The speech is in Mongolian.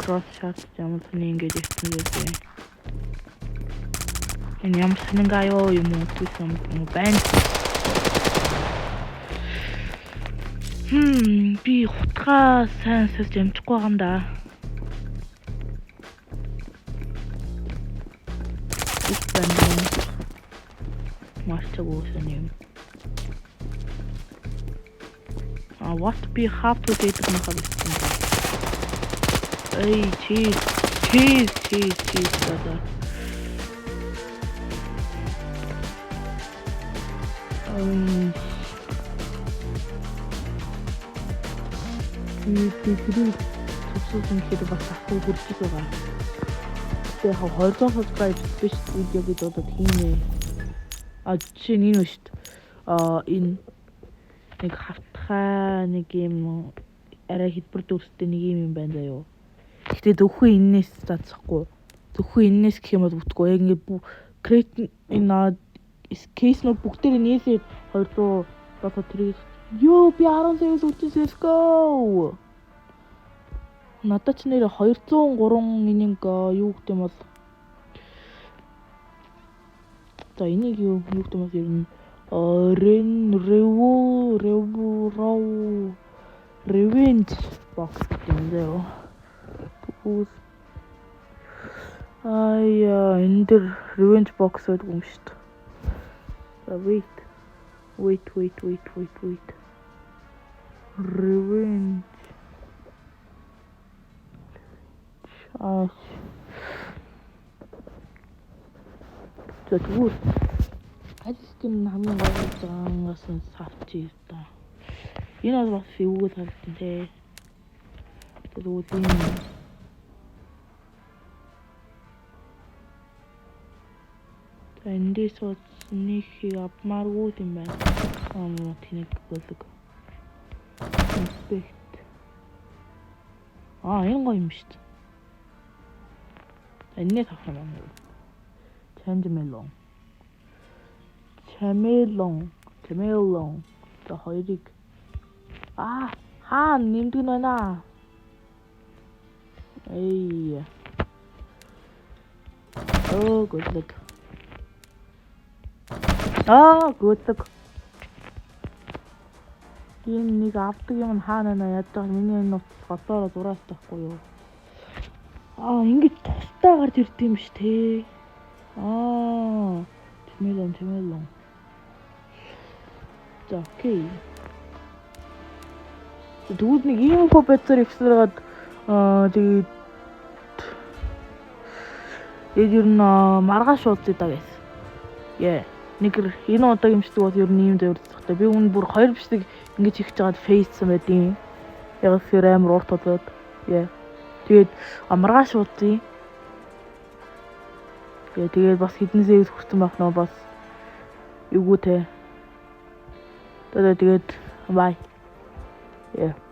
Cross shot ямар сони ингэж ирсэн вэ? Энэ ямар сонин гайо юм уу гэсэн юм байна. Би хутгаа сайн сольж амжихгүй байгаа юм да. Их байна. Маш чагуусан юм. А what би how to гэдэг нь хаа бичсэн бэ? Эй, cheese, cheese, cheese, cheese за. Би тэрийг төвсүүлсэн гэхэд бас ахгүй хүрч байгаа. Тэгээ яг 200 subscribe биш видео гэж бодоод хийнэ. А жишээ нь энэ ба шүү дээ. А энэ нэг хавтгай нэг юм арай хэлбэр дүрстэй нэг юм байна заяо. Гэхдээ зөвхөн эннээс заацсахгүй. Зөвхөн эннээс гэх юм бол бүтггүй. Яг ингээд крейт энэ кейснүүд бүгдээр нээсээ 200 болоод тэрийг ёо би 10 сая үлдсэн, let's go. Надад ч нэр 203 энийг юу гэдэг юм бол за энийг юу гэдэг юм бол ер нь рен реву реву роу revenge box гэдэг юм заяо. Тэгвэл ая энэ дэр revenge box гэдэг юм шүү дээ. За wait. Wait wait wait wait wait. Revenge. Аа. За тэгвэл аль скин хамгийн гоё гэж байгаагаас нь савчи та. Энэ бол бас эвгүй харагдсан те. Тэгвэл энэ за эндээс бол нэг хийг авмааргүй юм байна. Аа тэнэг болог. Inspect. Аа энэ гоё юм шүү дээ. Энээс авах юм байна. Change melon. Chameleon. Chameleon. За хоёрыг аа хаа нэмдэг нь байна. Эй. Оо good luck. Аа good luck. Тийм нэг авдаг юм нь хаана байна яддаг миний энэ нууц голоороо зураас таахгүй юу. Аа ингэж тустай гарч ирд юм ш тэ. Аа Chameleon Chameleon. За окей. Тэгвэл нэг ийм хөө байцаар ихсэрээд тэгээд ер нь маргааш уулзъя да гэсэн. Яа. Нэг энэ удаагийн бичлэг бол ер нь ийм зөвлөсөхтэй. Би өмнө бүр 2 бичлэг ингэж хийх жагаад фейссэн байдیں۔ Яг тэр амар урт болоод. Яа. Тэгээд маргааш уулзъя. Яа тэгээд бас хэдэн зэвс хүрсэн байх нөө бас эвгүй те. Тэгээд bye. Yeah.